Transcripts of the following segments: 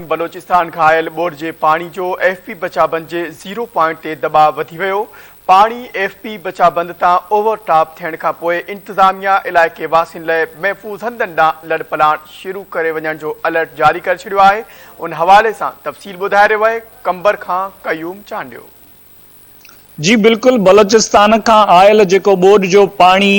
بلوچستان کان آيل ٻوڏ جي پاڻي جو ايف پي بچا بند جي زيرو پوائنٽ تي دٻاء وڌي ويو، پاڻي ايف پي بچا بند تان اوور ٽاپ ٿيڻ کانپوء انتظاميا علائقي واسين لئه محفوظ هنڌن ڏانهن لڏپلاڻ شروع ڪري وڃڻ جو الرٽ جاري ڪري ڇڏيو آهي، ان حوالي سان تفصيل ٻڌائي رهيو آهي قمبر کان قيوم چانڊيو. جي بلڪل بلوچستان کان آيل جيڪو ٻوڏ جو پاڻي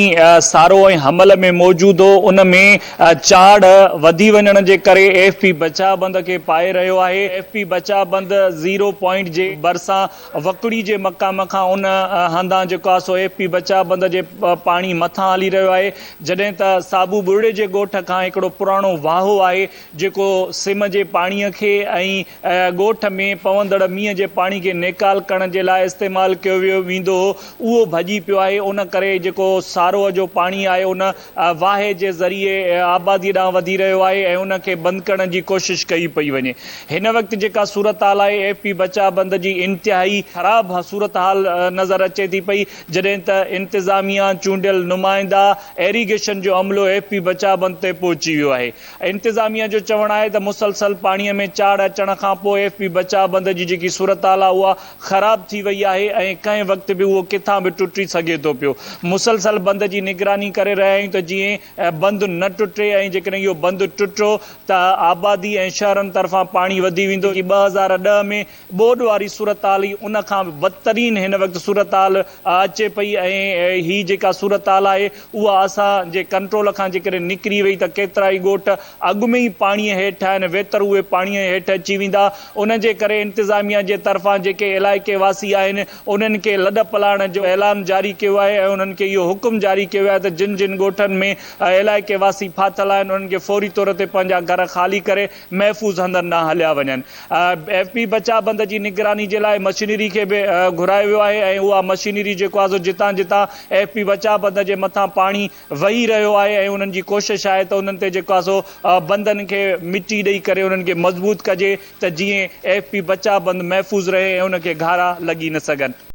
سارو ۽ حمل ۾ موجود هو ان ۾ چاڙهه وڌي وڃڻ جي ڪري ايف پي بچاء بند کي پائي رهيو آهي ايف پي بچاء بند زيرو پوائنٽ جي ڀرسان وڪڙي جي مقام کان ان هنڌان جيڪو آهي سو ايف پي بچاء بند جي پاڻي مٿان هلي رهيو آهي جڏهن ته صابو ٻرڙي جي ڳوٺ کان هڪڙو پراڻو واهو آهي جيڪو سم جي پاڻي کي ۽ ڳوٺ ۾ پوندڙ مينهن جي پاڻي کي نيڪال ڪرڻ جي لاء استعمال ڪيو ويو ويندو هو اهو ڀڄي پيو آهي ان ڪري جيڪو ساروهه جو پاڻي آهي ان واهي جي ذريعي آبادي ڏانهن وڌي رهيو آهي ۽ ان کي بند ڪرڻ جي ڪوشش ڪئي پئي وڃي هن وقت جيڪا صورتحال آهي ايف پي بچاء بند جي انتهائي خراب صورتحال نظر اچي ٿي پئي جڏهن ته انتظاميا چونڊيل نمائندا ايريگيشن جو عملو ايف پي بچاء بند تي پهچي ويو آهي انتظاميا جو چوڻ آهي ته مسلسل پاڻي ۾ چاڙهه اچڻ کانپوء ايف پي بچاء بند جي جيڪي صورتحال آهي اها خراب ٿي وئي آهي ۽ ڪنهن وقت به اهو ڪٿان به ٽٽي سگهي ٿو پيو. مسلسل بند جي نگراني ڪري رهيا آهيون ته جيئن بند نه ٽٽي ۽ جيڪڏهن اهو بند ٽٽو ته آبادي ۽ شهرن طرفان پاڻي وڌي ويندو. 2010 ۾ ٻوڏ واري صورتحال ئي ان کان به بدترين هن وقت صورتحال اچي پئي ۽ هي جيڪا صورتحال آهي اها اسان جي ڪنٽرول کان جيڪڏهن نڪري وئي ته ڪيترائي ڳوٺ اڳ ۾ ئي پاڻي هيٺ آهن ويتر اهي پاڻي هيٺ اچي ويندا ان جي ڪري انتظاميا جي طرفان جيڪي علائقي واسي آهن انهن کي لڏ پلاڻ جو اعلان جاري ڪيو آهي ۽ انهن کي اهو حڪم جاري ڪيو ويو آهي ته جن جن ڳوٺن ۾ علائقي واسي ڦاٿل آهن انهن کي فوري طور تي پنهنجا گهر خالي ڪري محفوظ هنڌن ڏانهن هليا وڃن. ايف پي بچاء بند جي نگراني جي لاء مشينري کي به گهرايو ويو آهي ۽ اها مشينري جيڪو آهي سو جتان جتان ايف پي بچاء بند جي مٿان پاڻي وهي رهيو آهي ۽ انهن جي ڪوشش آهي ته انهن تي جيڪو آهي سو بندن کي مٽي ڏئي ڪري انهن کي مضبوط ڪجي ته جيئن ايف پي بچاء بند محفوظ رهي ۽ ان کي گهارا لڳي نه سگهن.